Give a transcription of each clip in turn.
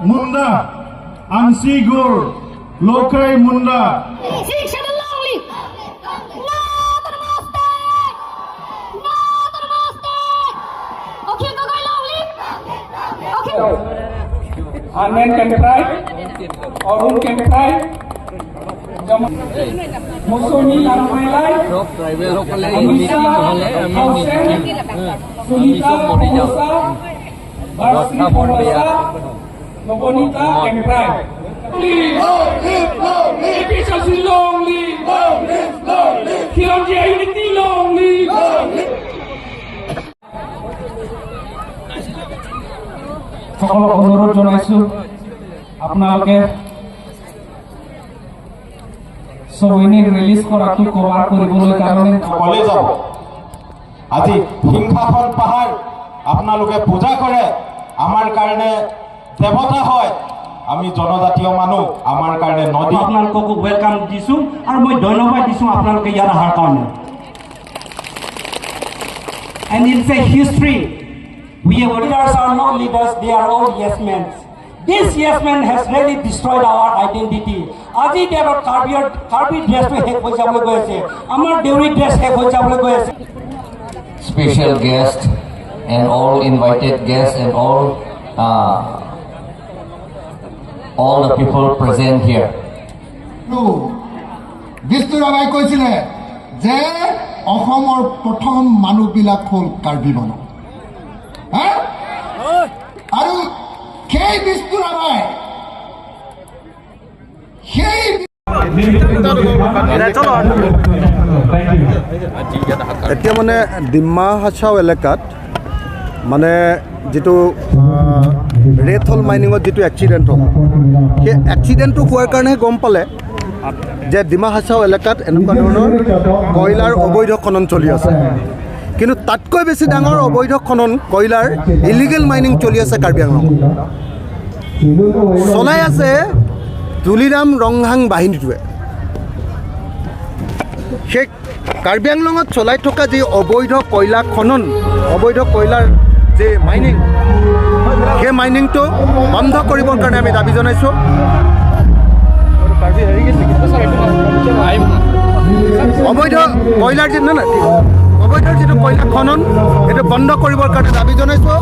Munda, Ansigur, Lokai Munda. 6 Schedule long live! No to the mistake! No to the mistake! Akhil Gogoi, long live! Akhil Anen Kentrai, Arun Kentrai, Mousumi Langmailai, Anisa Hausen, Sunita Kosa, Barsi Kosa, Nobonita Kentrai. APHLC, long live! Long live, long live! Khilonjiya unity, long live! Long live! সকলক অনুৰোধ জনাইছোঁ, আপোনালোকে ছবিনী release কৰাটো cover কৰিবলৈ কাৰণে। কলে যাব। আজি সিংহাসন পাহাৰ আপোনালোকে পূজা কৰে, আমাৰ কাৰণে দেৱতা হয়। আমি জনজাতীয় মানুহ, আমাৰ কাৰণে নদী। আপোনালোককো welcome দিছোঁ আৰু মই ধন্যবাদ দিছোঁ আপোনালোকে ইয়াত অহাৰ কাৰণে। And it's a history. We leaders are not leaders, they are all yes men. This yes man has really destroyed our identity. আজি ডেটত কাৰ্বি ড্ৰেছটো শেষ হৈ যাবলৈ গৈ আছে, আমাৰ দেউৰী ড্ৰেছ শেষ হৈ যাবলৈ গৈ আছে। Special guest and all invited guests and all the people present here. Bishnu ৰাভাই কৈছিলে যে অসমৰ প্ৰথম মানুহবিলাক হ'ল কাৰ্বি মানুহ, হা? আৰু সেই বিষ্ণু ৰাভাই সেই এতিয়া মানে ডিমা হাছাও এলেকাত মানে যিটো ৰেট হল মাইনিঙত যিটো এক্সিডেণ্ট হ'ল, সেই এক্সিডেণ্টটো হোৱাৰ কাৰণেহে গম পালে যে ডিমা হাছাও এলেকাত এনেকুৱা ধৰণৰ কয়লাৰ অবৈধ খনন চলি আছে। কিন্তু তাতকৈ বেছি ডাঙৰ অবৈধ খনন, কয়লাৰ ইলিগেল মাইনিং চলি আছে কাৰ্বি আংলঙত। চলাই আছে তুলিৰাম ৰংহাং বাহিনীটোৱে। সেই কাৰ্বি আংলঙত চলাই থকা যি অবৈধ কয়লা খনন, অবৈধ কয়লাৰ যি মাইনিং, সেই মাইনিংটো বন্ধ কৰিবৰ কাৰণে আমি দাবী জনাইছোঁ। অবৈধ কয়লাৰ যি, নহয়, অবৈধ যিটো কয়লা খনন, সেইটো বন্ধ কৰিবৰ কাৰণে দাবী জনাইছোঁ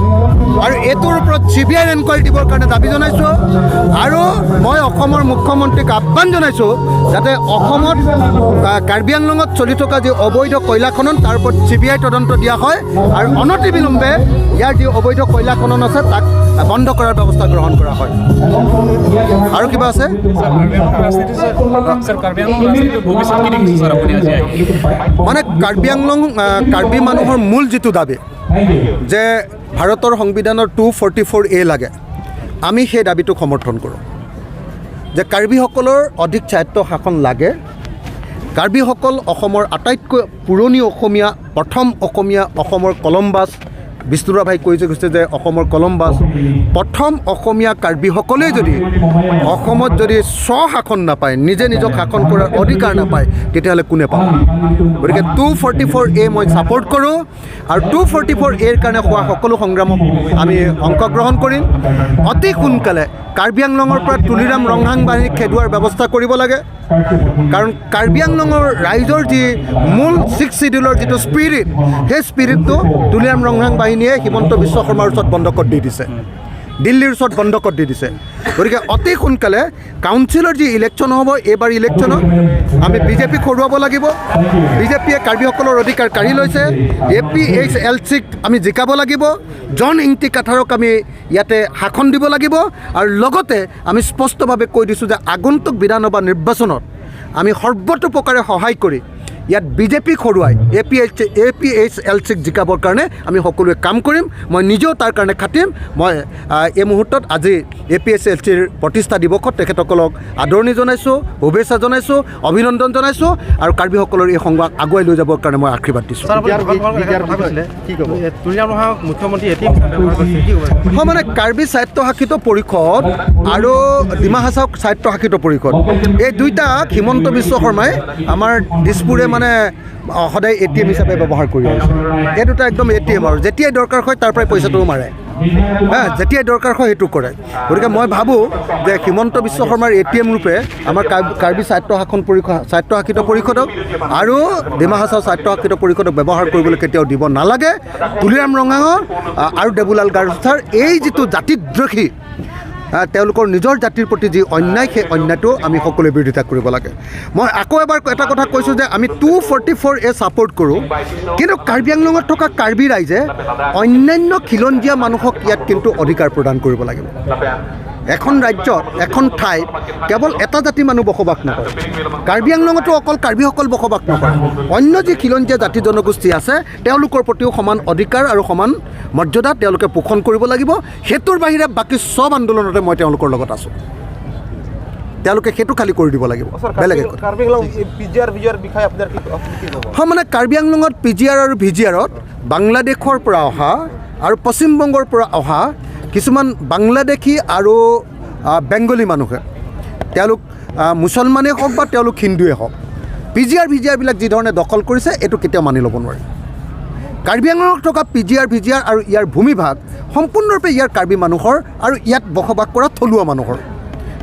আৰু এইটোৰ ওপৰত চি বি আইৰ এনকুৱাৰী দিবৰ কাৰণে দাবী জনাইছোঁ। আৰু মই অসমৰ মুখ্যমন্ত্ৰীক আহ্বান জনাইছোঁ যাতে অসমত কাৰ্বি আংলঙত চলি থকা যি অবৈধ কয়লা খনন, তাৰ ওপৰত চি বি আই তদন্ত দিয়া হয় আৰু অনতিবিলম্বে ইয়াৰ যি অবৈধ কয়লা খনন আছে, তাক বন্ধ কৰাৰ ব্যৱস্থা গ্ৰহণ কৰা হয়। আৰু কিবা আছে? মানে কাৰ্বি আংলং কাৰ্বি মানুহৰ মূল যিটো দাবী যে ভাৰতৰ সংবিধানৰ 244A লাগে, আমি সেই দাবীটোক সমৰ্থন কৰোঁ যে কাৰ্বিসকলৰ অধিক স্বায়ত্ত শাসন লাগে। কাৰ্বিসকল অসমৰ আটাইতকৈ পুৰণি অসমীয়া, প্ৰথম অসমীয়া, অসমৰ কলম্বাছ। বিষ্ণু ৰাভাই কৈ গৈছে যে অসমৰ কলম্বাছ, প্ৰথম অসমীয়া কাৰ্বিসকলেই যদি অসমত যদি স্বশাসন নাপায়, নিজে নিজক শাসন কৰাৰ অধিকাৰ নাপায়, তেতিয়াহ'লে কোনে পাব? গতিকে 244A মই ছাপৰ্ট কৰোঁ আৰু 244Aৰ কাৰণে হোৱা সকলো সংগ্ৰামক আমি অংশগ্ৰহণ কৰিম। অতি সোনকালে কাৰ্বি আংলঙৰ পৰা তুলিৰাম ৰংহাং বাহিনীক খেদোৱাৰ ব্যৱস্থা কৰিব লাগে। কাৰণ কাৰ্বি আংলঙৰ ৰাইজৰ যি মূল ছিক্স চিডিউলৰ যিটো স্পিৰিট, সেই স্পিৰিটটো তুলিৰাম ৰংহাং বাহিনীয়ে হিমন্ত বিশ্ব শৰ্মাৰ ওচৰত বন্ধকত দি দিছে, দিল্লীৰ ওচৰত বন্ধকত দি দিছে। গতিকে অতি সোনকালে কাউন্সিলৰ যি ইলেকশ্যন হ'ব, এইবাৰ ইলেকশ্যনত আমি বিজেপিক হৰুৱাব লাগিব। বিজেপিয়ে কাৰ্বিসকলৰ অধিকাৰ কাঢ়ি লৈছে। এ পি এইচ এল চিক আমি জিকাব লাগিব। জন ইংতি কাথাৰক আমি ইয়াতে শাসন দিব লাগিব। আৰু লগতে আমি স্পষ্টভাৱে কৈ দিছোঁ যে আগন্তুক বিধানসভা নিৰ্বাচনত আমি সৰ্বতোপ্ৰকাৰে সহায় কৰি ইয়াত বিজেপিক হৰুৱাই এ পি এইচ এল চিক জিকাবৰ কাৰণে আমি সকলোৱে কাম কৰিম। মই নিজেও তাৰ কাৰণে খাটিম। মই এই মুহূৰ্তত আজি এ পি এইচ এল চিৰ প্ৰতিষ্ঠা দিৱসত তেখেতসকলক আদৰণি জনাইছোঁ, শুভেচ্ছা জনাইছোঁ, অভিনন্দন জনাইছোঁ আৰু কাৰ্বিসকলৰ এই সংগ্ৰাম আগুৱাই লৈ যাবৰ কাৰণে মই আশীৰ্বাদ দিছোঁ। হয়, মানে কাৰ্বি স্বায়ত্তশাসিত পৰিষদ আৰু ডিমা হাছাও স্বায়ত্তশাসিত পৰিষদ, এই দুইটাক হিমন্ত বিশ্ব শৰ্মাই আমাৰ দিছপুৰে মানে সদায় এ টি এম হিচাপে ব্যৱহাৰ কৰি আহিছে। এই দুটা একদম এ টি এম আৰু যেতিয়াই দৰকাৰ হয় তাৰ পৰাই পইচাটোও মাৰে। হা, যেতিয়াই দৰকাৰ হয় সেইটো কৰে। গতিকে মই ভাবোঁ যে হিমন্ত বিশ্ব শৰ্মাৰ এটিএম ৰূপে আমাৰ কাৰ্বি স্বায়ত্তশাসন পৰিষদ, স্বায়ত্তশাসিত পৰিষদক আৰু ডিমা হাছাও স্বায়ত্তশাসিত পৰিষদক ব্যৱহাৰ কৰিবলৈ কেতিয়াও দিব নালাগে। তুলিৰাম ৰঙাঙৰ আৰু দেবুলাল গাৰ্লোচাৰ এই যিটো জাতিদ্ৰোহী, তেওঁলোকৰ নিজৰ জাতিৰ প্ৰতি যি অন্যায়, সেই অন্যায়টো আমি সকলোৱে বিৰোধিতা কৰিব লাগে। মই আকৌ এবাৰ এটা কথা কৈছোঁ যে আমি 244A support কৰোঁ, কিন্তু কাৰ্বি আংলঙত থকা কাৰ্বি ৰাইজে অন্যান্য খিলঞ্জীয়া মানুহক ইয়াত কিন্তু অধিকাৰ প্ৰদান কৰিব লাগিব। এখন ৰাজ্যত, এখন ঠাইত কেৱল এটা জাতিৰ মানুহ বসবাস নকৰে। কাৰ্বি আংলঙতো অকল কাৰ্বিসকল বসবাস নকৰে, অন্য যি খিলঞ্জীয়া জাতি জনগোষ্ঠী আছে তেওঁলোকৰ প্ৰতিও সমান অধিকাৰ আৰু সমান মৰ্যাদা তেওঁলোকে পোষণ কৰিব লাগিব। সেইটোৰ বাহিৰে বাকী চব আন্দোলনতে মই তেওঁলোকৰ লগত আছোঁ। তেওঁলোকে সেইটো খালী কৰি দিব লাগিব, বেলেগ একো। হয়, মানে কাৰ্বি আংলঙত পিজিআৰ আৰু ভিজিআৰত বাংলাদেশৰ পৰা অহা আৰু পশ্চিমবংগৰ পৰা অহা কিছুমান বাংলাদেশী আৰু বেংগলী মানুহে, তেওঁলোক মুছলমানেই হওক বা তেওঁলোক হিন্দুৱে হওক, পিজিআৰ ভিজিআৰবিলাক যিধৰণে দখল কৰিছে এইটো কেতিয়াও মানি ল'ব নোৱাৰি। কাৰ্বি আংলঙত থকা পিজিআৰ ভিজিআৰ আৰু ইয়াৰ ভূমিভাগ সম্পূৰ্ণৰূপে ইয়াৰ কাৰ্বি মানুহৰ আৰু ইয়াত বসবাস কৰা থলুৱা মানুহৰ।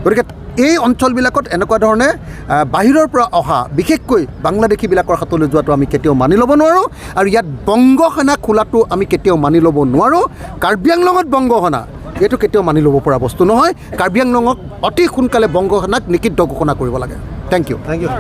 গতিকে এই অঞ্চলবিলাকত এনেকুৱা ধৰণে বাহিৰৰ পৰা অহা বিশেষকৈ বাংলাদেশীবিলাকৰ হাতলৈ যোৱাটো আমি কেতিয়াও মানি ল'ব নোৱাৰোঁ। আৰু ইয়াত বংগসেনা খোলাটো আমি কেতিয়াও মানি ল'ব নোৱাৰোঁ। কাৰ্বি আংলঙত বংগসেনা এইটো কেতিয়াও মানি ল'ব পৰা বস্তু নহয়। কাৰ্বি আংলঙক অতি সোনকালে বংগসেনাক নিষিদ্ধ ঘোষণা কৰিব লাগে। Thank you. Thank you.